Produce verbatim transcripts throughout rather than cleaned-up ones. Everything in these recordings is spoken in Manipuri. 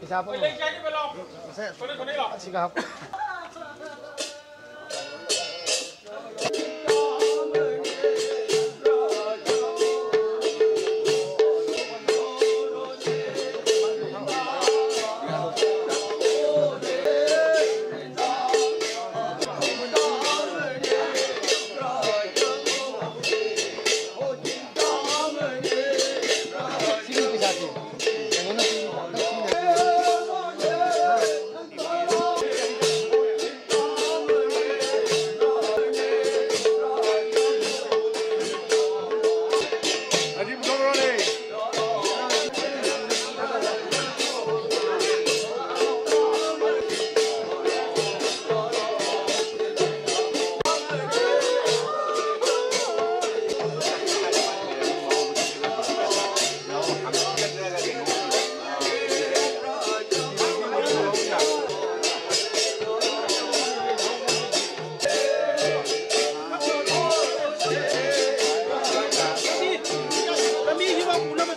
ꯄꯩꯁꯥ ꯄꯨꯔꯛꯑꯣ꯫ ꯁꯦ, ꯑꯁꯤꯒ ꯍꯥꯞꯄꯣ꯫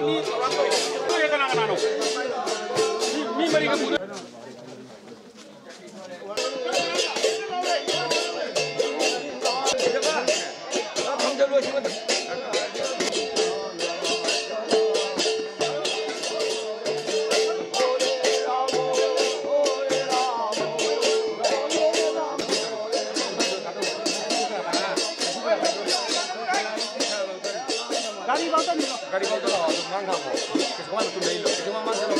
ꯀꯅꯥ ꯀꯅꯥꯅꯣ? ꯃꯤ, ꯃꯤ ꯃꯔꯤ ꯈꯛ꯫ ꯒꯥꯔꯤ ꯐꯥꯎꯗ ꯂꯥꯛꯑꯣ, ꯒꯥꯔꯤ ꯐꯥꯎꯗ ꯂꯥꯛꯑꯣ, ꯑꯗꯨꯝ ꯉꯥꯡ ꯉꯥꯡꯉꯣ꯫ ꯀꯩꯁꯨ ꯋꯥꯅ ꯑꯗꯨꯝ ꯂꯩ ꯂꯣ꯫ ꯀꯩꯁꯨ ꯋꯥ ꯉꯥꯡꯒꯅꯨ꯫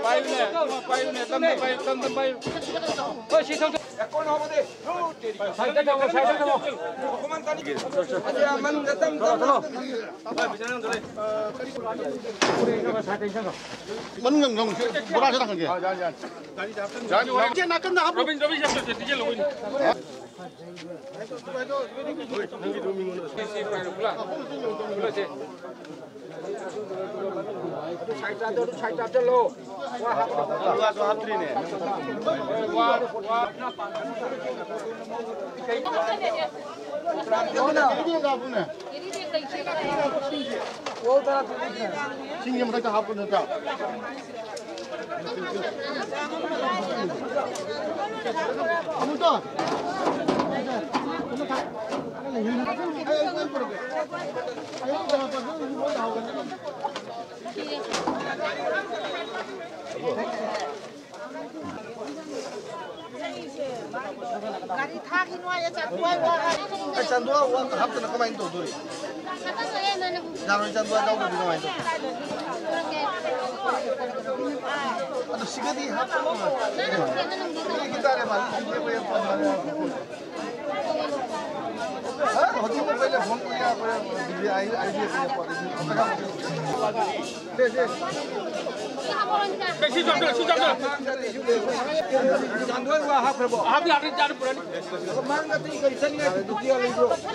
ꯄꯥꯏꯌꯨꯅꯦ, ꯄꯥꯏꯌꯨꯅꯦ, ꯇꯝ ꯇꯝ ꯄꯥꯏꯌꯨ, ꯇꯝ ꯇꯝ ꯄꯥꯏꯌꯨ꯫ ꯍꯣꯏ, ꯁꯤ ꯊꯧ-, ꯁꯥꯏꯗ ꯊꯝꯃꯣ, ꯁꯥꯏꯗ ꯊꯝꯃꯣ꯫ ꯃꯅꯨꯡꯗ ꯇꯝ ꯇꯝ ꯆꯠꯂꯣ, ꯆꯠꯂꯣ꯫ ꯃꯅꯨꯡꯗ ꯅꯪ ꯕꯣꯔꯥꯁꯦ ꯊꯝꯒꯦ꯫ ꯏꯆꯦ, ꯅꯥꯀꯟꯗ ꯍꯥꯞꯄꯨ꯫ ꯔꯣꯕꯤꯟ, ꯔꯣꯕꯤꯟ, ꯁꯦ, ꯁꯦ, ꯁꯦ, ꯁꯦ, ꯂꯧꯕꯅꯤ꯫ ꯁꯤꯡꯒꯤ ꯃꯊꯛꯇ ꯍꯥꯞꯄ ꯅꯠꯇ꯭ꯔꯥ? ꯒꯥꯔꯤ ꯊꯥꯈꯤꯅꯨ ꯍꯥꯏꯌꯦ, ꯆꯥꯛ ꯋꯥꯏ ꯋꯥ ꯍꯥꯏ꯫ ꯑꯩ ꯆꯥꯟꯗꯣ ꯋꯥ ꯍꯥꯞꯇꯅ ꯀꯃꯥꯏꯅ ꯇꯧꯗꯣꯔꯤ? ꯌꯥꯔꯣꯏ, ꯆꯥꯟꯗꯣ ꯌꯥꯎꯗ꯭ꯔꯗꯤ ꯀꯃꯥꯏꯅ ꯇꯧ? ꯑꯗꯣ ꯁꯤꯒꯗꯤ ꯍꯥꯞꯄ ꯉꯝꯃꯣꯏ꯫ ꯁꯤꯒꯗꯤ ꯇꯥꯔꯦ, ꯃꯥ ꯁꯤꯒꯗꯤ ꯑꯩꯈꯣꯏ ꯌꯥꯝ ꯄꯥꯝꯃꯦ꯫ ꯍꯥ? ꯍꯧꯖꯤꯛ ꯃꯣꯕꯥꯏꯜꯗ ꯐꯣꯟ ꯇꯧ ꯌꯥꯕ꯭ꯔꯥ? ꯑꯥꯏ ꯗꯤ ꯑꯩꯈꯣꯏ ꯌꯥꯝ ꯄꯥꯝꯃꯦ꯫ ꯁꯦ, ꯁꯦ꯫ ꯁꯤ ꯆꯪꯁꯤꯜꯂꯣ, ꯁꯤ ꯆꯪꯁꯤꯜꯂꯣ꯫ ꯍꯥꯞꯄꯤ, ꯍꯥꯞꯄꯤ, ꯆꯥꯔꯨ ꯄꯨꯔꯛꯑꯅꯤ꯫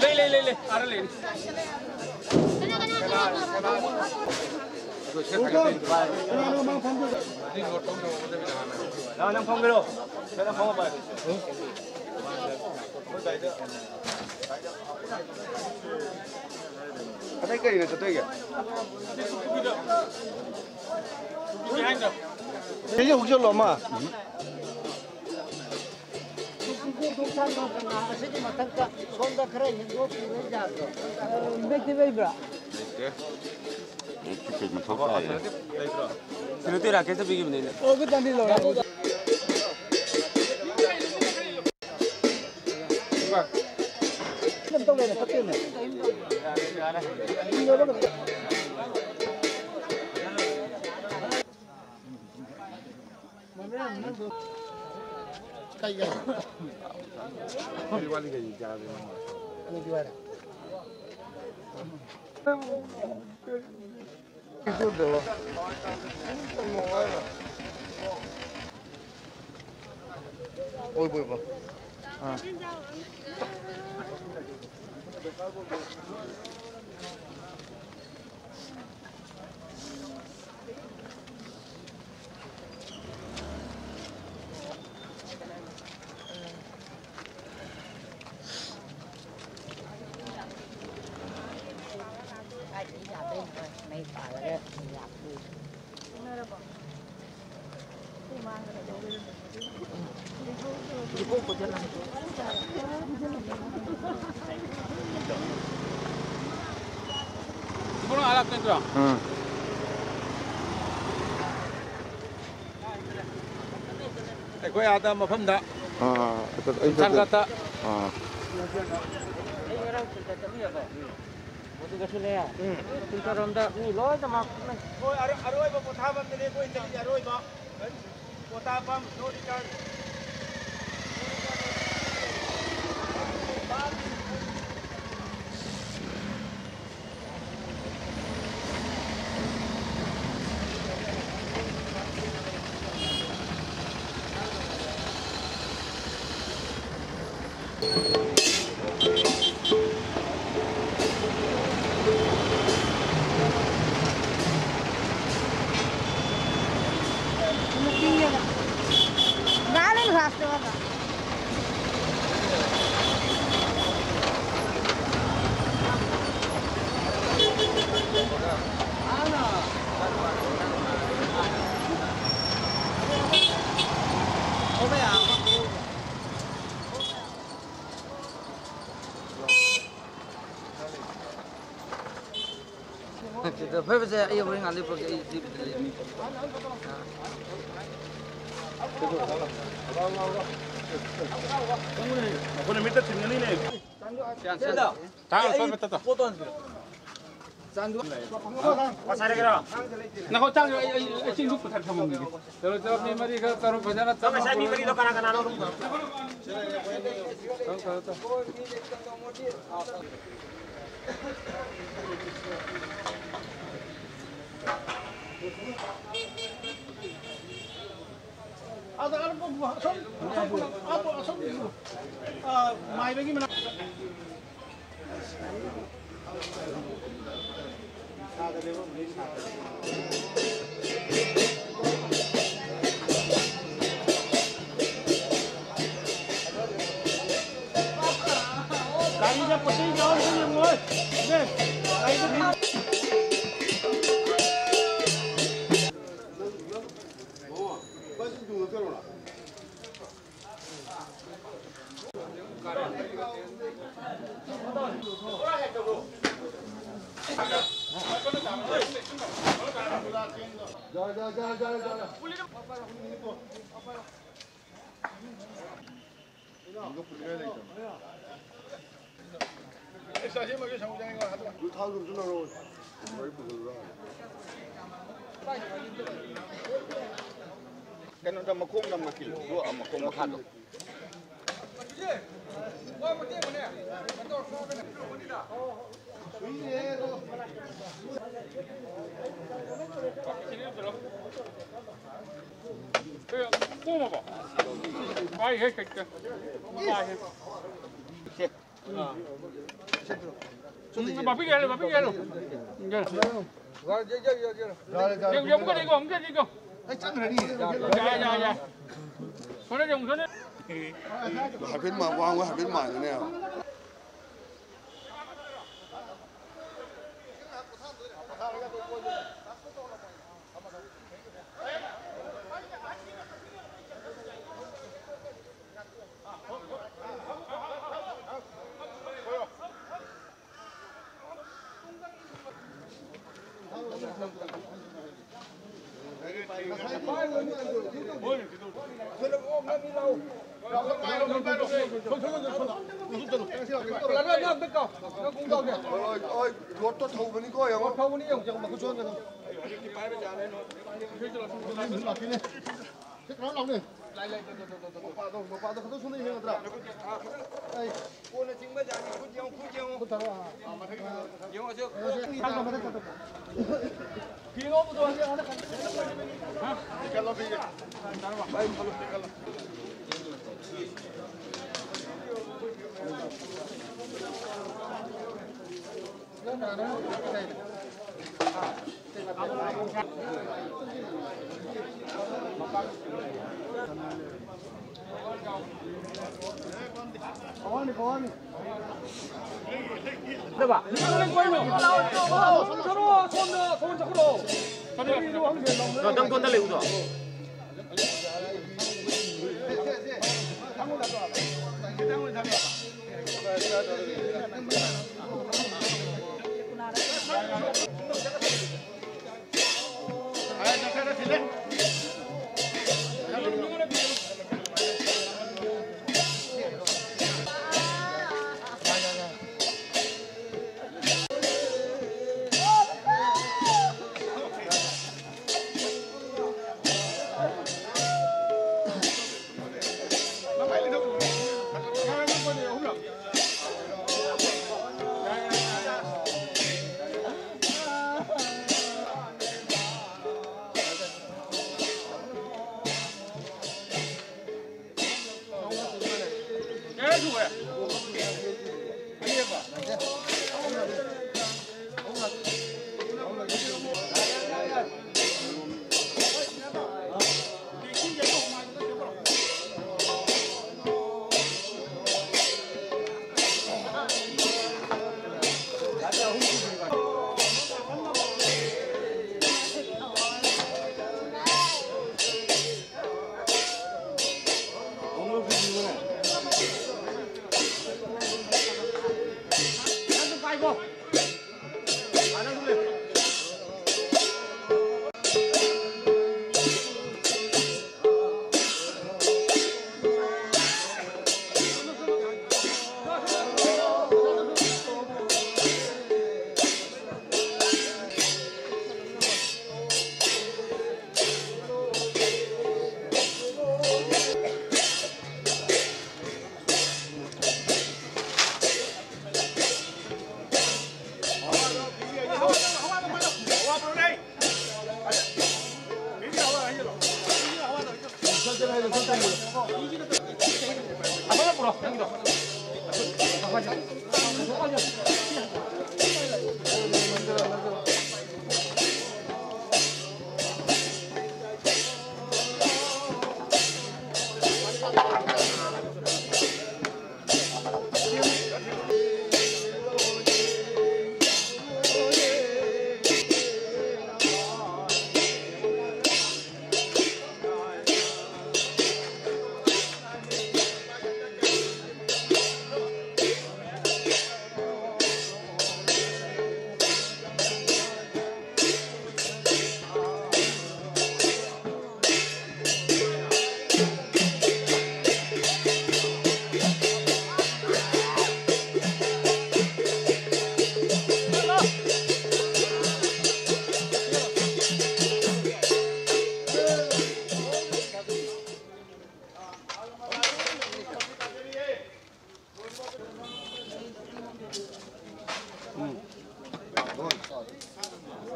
ꯂꯩ, ꯂꯩ, ꯂꯩ, ꯂꯩ꯫ ꯑꯥꯗ ꯂꯩꯔꯤ꯫ ꯅꯪ, ꯅꯪ ꯐꯝꯒꯦꯔꯣ? ꯅꯪ ꯐꯝꯃꯣ ꯚꯥꯏ꯫ ꯑꯇꯩ ꯀꯔꯤꯅꯣ ꯆꯠꯇꯣꯏꯒꯦ? ꯁꯤꯁꯦ ꯍꯨꯛꯆꯜꯂꯣ ꯑꯃ꯫ ꯑꯁꯤꯒꯤ ꯃꯊꯛꯇ ꯁꯣꯝꯗ ꯈꯔ ꯍꯦꯟꯗꯣꯛꯄꯤꯕ ꯌꯥꯗ꯭ꯔꯣ? ꯕꯦꯛꯇꯤ ꯂꯩꯕ꯭ꯔꯥ? ꯂꯩꯇꯦ꯫ ꯀꯩ ꯃꯊꯧ ꯇꯥꯏ? ꯀꯩꯅꯣ ꯇꯧꯔ ꯀꯦꯁꯇ ꯄꯤꯈꯤꯕꯅꯦ ꯑꯩꯅ꯫ ꯑꯣ, ꯈꯤꯇꯪꯗꯤ ꯂꯧꯔꯦ꯫ ꯏꯕꯨꯡꯉꯣ, ꯑꯥ ꯂꯥꯛꯇꯣꯏ ꯅꯠꯇ꯭ꯔꯣ? ꯎꯝ꯫ ꯑꯩꯈꯣꯏ ꯑꯥꯗ ꯃꯐꯝꯗ꯫ ꯑꯥ, ꯑꯩ ꯆꯠ-, ꯑꯩ ꯆꯠ-, ꯁꯥꯟꯒꯥꯠꯇ꯫ ꯑꯥ꯫ ꯑꯗꯨꯒꯁꯨꯅꯦ, ꯎꯝ꯫ ꯁꯤꯜꯆꯔꯔꯣꯝꯗ ꯃꯤ ꯂꯣꯏꯅꯃꯛ ꯍꯣꯏ, ꯑꯔꯣ-, ꯑꯔꯣꯏꯕ ꯄꯣꯊꯥꯐꯝꯗꯨꯅꯦ ꯑꯩꯈꯣꯏ ꯆꯠꯂꯤꯁꯦ, ꯑꯔꯣꯏꯕ꯫ ꯄꯣꯊꯥꯐꯝ, no return꯫ ꯐꯔꯦ, ꯐꯔꯦ, ꯑꯩ ꯍꯣꯔꯦꯟ ꯉꯥꯏꯍꯥꯛ ꯂꯩ ꯄꯨꯔꯛꯀꯦ, ꯑꯩ ꯁꯤ ꯑꯝꯇ ꯂꯩ꯫ ꯑꯩꯈꯣꯏꯅ ꯃꯤꯠꯇ ꯊꯤꯟꯒꯅꯤꯅꯦ꯫ ꯊꯥꯡ ꯁꯣꯏꯕ ꯇꯠꯇꯣ꯫ ꯉꯥꯏꯈꯣ, ꯆꯥꯡ, ꯑꯩ, ꯑꯩ, ꯑꯩ ꯆꯤꯡꯗꯨ ꯄꯨꯊꯥꯔ ꯊꯝꯃꯝꯒꯤꯒꯦ꯫ ꯆꯠꯂꯣ, ꯆꯠꯂꯣ, ꯃꯤ ꯃꯔꯤ ꯈꯔ ꯇꯔꯨꯛ ꯐꯖꯅ ꯆꯠꯂꯣ꯫ ꯉꯁꯥꯏ ꯃꯤ ꯃꯔꯤꯗꯣ ꯀꯅꯥ ꯀꯅꯥꯅꯣ? ꯇꯧ, ꯇꯧ, ꯇꯧ꯫ ꯑꯗ ꯑꯔꯨꯝꯕ ꯑꯁꯣꯝ, ꯑꯁꯣꯝ, ꯑꯁꯣꯝ, ꯑꯁꯣꯝ, ꯑ, ꯃꯥꯏꯕꯒꯤ ꯃꯅꯥꯛ꯫ ꯒꯥꯔꯤꯗ ꯄꯣꯠ ꯆꯩ ꯌꯥꯎꯔꯤꯕ ꯌꯦꯡꯉꯣ꯫ ꯏꯕꯦꯝ, ꯒꯥꯔꯤꯗ ꯀꯩꯅꯣꯗ ꯃꯈꯣꯡ ꯅꯝꯃ ꯀꯤꯂꯣ, ꯑꯗꯨ ꯃꯈꯣꯡ ꯃꯈꯥꯗꯣ꯫ ꯄꯥꯏ ꯍꯦ ꯀꯩꯀ꯫ ꯄꯥꯏ ꯍꯦ꯫ ꯎꯝ, ꯃꯄꯤꯒꯤ ꯍꯥꯏꯔꯣ, ꯃꯄꯤꯒꯤ ꯍꯥꯏꯔꯣ꯫ ꯌꯦꯡ, ꯌꯦꯡ, ꯑꯃꯨꯛꯀ ꯌꯦꯡꯉꯣ, ꯑꯃꯨꯛꯀ ꯌꯦꯡꯉꯣ꯫ ꯑꯩ ꯆꯪꯈ꯭ꯔꯅꯤ꯫ ꯌꯥꯏ, ꯌꯥꯏ, ꯌꯥꯏ꯫ ꯁꯣꯝꯗ ꯌꯦꯡꯉꯨ, ꯁꯣꯝꯗ꯫ ꯍꯥꯏꯐꯦꯠ ꯃꯥ-, ꯋꯥꯡꯕ ꯍꯥꯏꯐꯦꯠ ꯃꯥꯟꯒꯅꯦꯕ꯫ ꯍꯣꯏ, ꯍꯣꯏ, ꯔꯣꯠꯇꯣ ꯊꯧꯕꯅꯤꯀꯣ, ꯌꯦꯡꯉꯣ꯫ ꯊꯧꯕꯅꯤ, ꯌꯦꯡꯉꯣ, ꯌꯦꯡꯉꯣ, ꯃꯈꯨꯠ ꯁꯣꯟꯒꯅꯨ꯫ ꯁꯤ ꯀꯅꯥ ꯂꯥꯎꯅꯤ? ꯃꯄꯥꯗꯣ, ꯃꯄꯥꯗꯣ ꯈꯛꯇ ꯁꯣꯟꯅ ꯌꯦꯡꯒꯗ꯭ꯔꯥ? ꯑꯩ ꯀꯣꯟꯅ ꯆꯤꯡꯕ ꯖꯥꯠꯅꯤ꯫ ꯈꯨꯠ ꯌꯦꯡꯉꯨ, ꯈꯨꯠ ꯌꯦꯡꯉꯨ꯫ ꯈꯨꯠ ꯊꯥꯔꯛꯑꯣ꯫ ꯌꯦꯡꯉꯨ, ꯑꯁꯤ ꯃꯊꯛ ꯊꯥꯔꯛꯑꯣ꯫ ꯐꯤ ꯂꯧꯕꯗꯣ ꯍꯧꯖꯤꯛ ꯍꯥꯟꯅ ꯀꯟ-, ꯍꯥ? ꯆꯤꯡꯈꯠꯂꯣ, ꯐꯤꯁꯦ꯫ ꯚꯥꯏ, ꯆꯤꯡꯈꯠꯂꯣ꯫ ꯅꯪ ꯊꯣꯟꯗ ꯂꯩꯕꯗꯣ꯫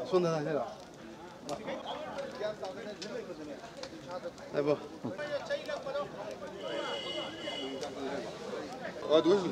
ꯁꯣꯝꯗ ꯍꯥꯏꯔꯣ꯫ ꯉꯥꯏꯈꯣ꯫ ꯑ, ꯑꯗꯨ ꯑꯣꯏꯁꯨ꯫